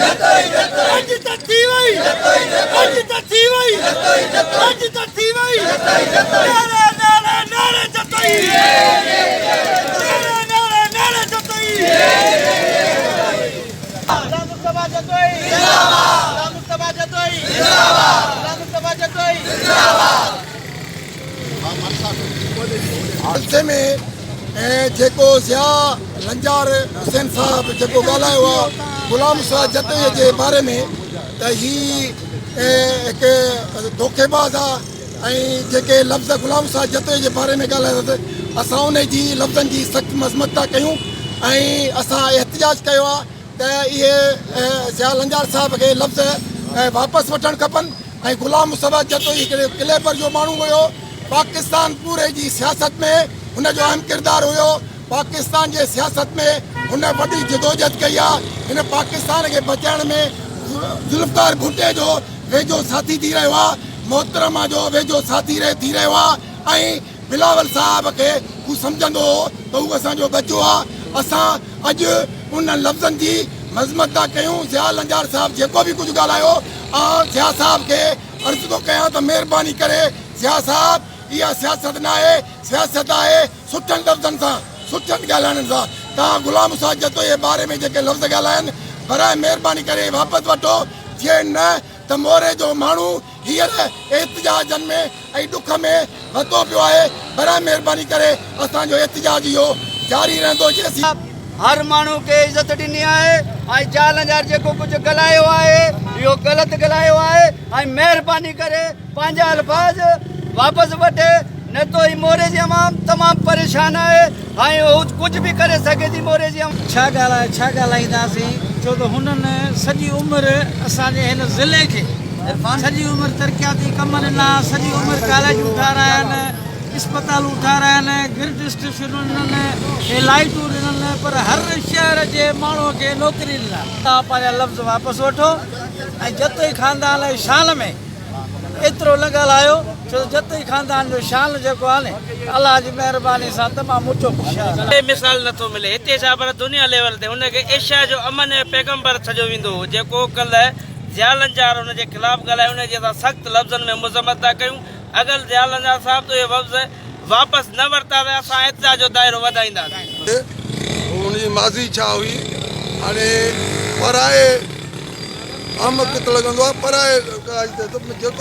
اڄ ته ٿي وئي اڄ ته ٿي وئي اڄ ته ٿي وئي نعري نعري نعري جتوئي نعري نعري نعري جتوئي. غلام مصطفيٰ جتوئي زنده باد غلام مصطفيٰ جتوئي زنده باد غلام مصطفيٰ جتوئي زنده باد. جلسي ۾ جيڪو ضياء لنجار حسين صاحب جيڪو ڳالهايو آهي غلام مصطفيٰ جتوئي جي باري ۾ ته هي هڪ دوکيباز آهي ۽ جيڪي لفظ غلام مصطفيٰ جتوئي جي باري ۾ ڳالهايو اٿس اسان ان جي لفظن جي سخت مذمت ٿا ڪيون ۽ اسان احتجاج ڪيو آهي ته اهي ضياء لنجار صاحب کي لفظ واپس وٺڻ کپن ۽ غلام مصطفيٰ جتوئي هڪڙي ڪليبر جو ماڻهو هيو پاڪستان پوري جي سياست ۾ هن جو اهم ڪردار هيو پاڪستان جي سياست ۾ هن وڏي جدوجهد ڪئي آهي هن پاڪستان کي بچائڻ ۾ ذوالفقار ڀٽي جو ويجهو ساٿي ٿي رهيو آهي محترمه جو ويجهو ساٿي ٿي رهيو آهي ۽ بلاول صاحب کي هو سمجهندو هو ته هو اسان جو ٻچو آهي اسان اڄ انهن لفظن جي مذمت ٿا ڪيون، ضياء لنجار صاحب جيڪو به ڪجهه ڳالهايو، آء ضياء صاحب کي عرض ٿو ڪيان ته مهرباني ڪري ضياء صاحب اها سياست ناهي، سياست آهي سٺن لفظن سان، سٺن ڳالهائڻ سان، توهان غلام حسين جتوئي جي باري ۾ جيڪي لفظ ڳالهايا آهن، براء مهرباني ڪري واپس وٺو، جي نه ته موري جو ماڻهو هينئر احتجاجن ۾ ۽ ڏک ۾ ورتو پيو آهي، براء مهرباني ڪري اسان جو احتجاج اهو جاري رهندو جيسين. هر ماڻهو کي عزت ڏني آهي ۽ جالنجار جيڪو ڪجهه ڳالهايو آهي اهو غلط ڳالهايو آهي ۽ مهرباني ڪري پنهنجا الفاظ واپس وٺي نه تو هي موري جي عوام تمام پريشان آهي ۽ هو ڪجهه به ڪري سگهي ٿي موري جي عوام. ڇا ڳالهائي ڇا ڳالهائينداسين ڇو ته هنن سڄي عمر اسان جي هن ضلعي کي سڄي عمر ترقياتي ڪم ڏنا سڄي عمر ڪاليجون ٺارايا اسپتالون ٺارايا گرڊ اسٽيشنون ڏنن ۽ لائيٽون ڏنن پر هر شهر جي ماڻهو کي نوڪري ڏنا. توهان پنهنجا لفظ واپس وٺو ۽ جتوئي خاندان جي شان ۾ ايترو نه ڳالهايو ڇو ته جتوئي خاندان جو شان جيڪو آهي نه الله جي مهرباني سان تمام اوچو شان آهي. بي مثال نٿو ملي هتي ڇا پر دنيا ليول تي هن کي ايشيا جو امن جو پيغمبر سڏيو ويندو هو جيڪو ڪلهه ضياء لنجار ان جي خلاف ڳالهايو ان جي اسان سخت لفظن ۾ مذمت ٿا ڪيون اگر ضياء لنجار صاحب تو اهي لفظ واپس نه ورتا ته اسان احتجاج جو دائرو وڌائينداسين. هن جي ماضي ڇا هئي هاڻي پرائي احمق ته لڳندو آهي پرائي ڪاڄ تي ته جيڪو.